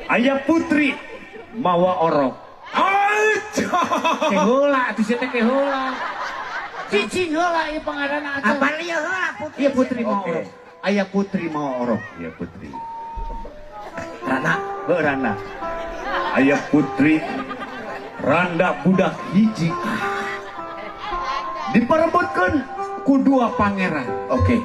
Aya putri mawa orok. Keheula atuh sia teh keheula. Cicing heula ieu pangaranna atuh. Apa ieu heula putri? Ieu putri mawa orok. Aya putri mawa orok. Ieu putri. Rana, heuh Randa. Aya putri Randa budak hiji. Diperebutkeun ku dua pangeran. Oke.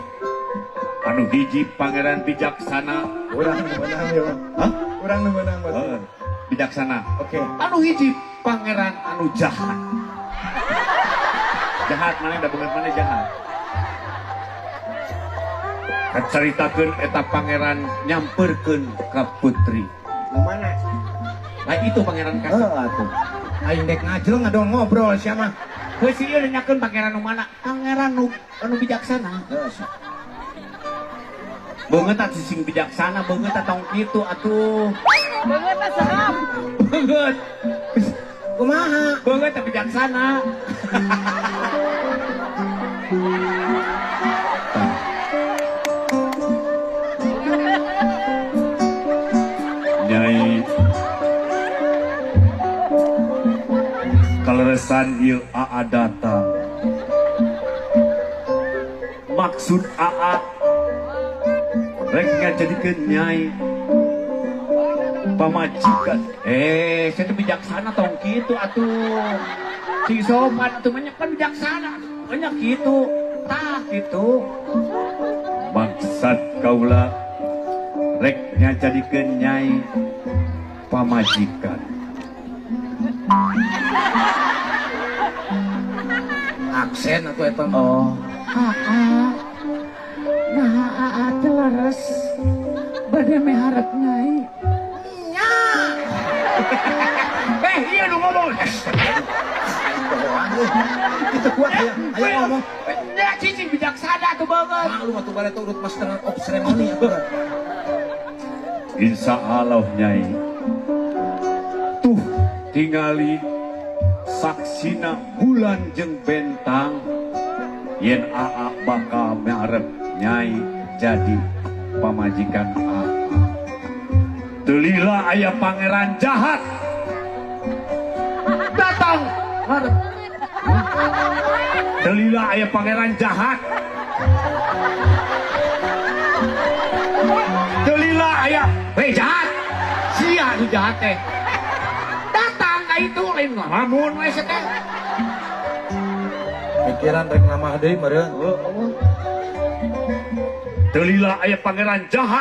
Anu hiji pangeran bijaksana. Urang nu meunang ieu. Hah? Urang nu meunang berarti. Bijaksana. Oke. Anu hiji pangeran anu jahat. Jahat mana da beungeut mana jahat. Kacaritakeun eta pangeran nyamperkeun ka putri. Nu mana? Lah itu pangeran kasep. Heuh atuh. Aing dek ngajleng ngadon ngobrol sia mah. Heuh si ieu nanyakeun pangeran nu mana? Pangeran nu anu bijaksana. Heuh sok. Beungeut atuh sing bijaksana, beungeut tong kitu atuh. Beungeut teh serem. Beungeut. Kumaha? Beungeut teh bijaksana. Nyai kaleresan ieu aa datang. Maksud aa rek ngajadikeun nyai pamajikan. Saya teh bijaksana tong kitu atuh. Sing sopan atuh mah kan bijaksana. Banyak kitu. Tah kitu. Maksud kaula rek ngajadikeun nyai pamajikan. Aksen atuh eta mah. Oh. Aa. Nah, aa teh leres. Bade miharep nyai. Nya. Iya nu ngomong. Itu kuat ya. Ayo ngomong. Nya cicing bijaksana tuh banget. Maklum atuh bare urut master of ceremony atuh. Insya Allah nyai. Tuh tingali saksina bulan jeung bentang yen aa bakal miharep nyai jadi pamajikan aa. Teu lila aya pangeran jahat datang ngarep. Teu lila aya pangeran jahat. Teu lila aya we jahat. Sia nu jahat teh. Datang ka itu lain ngalamun we sia teh. Pikiran rek nambah deui meureun. Teu lila aya pangeran jahat.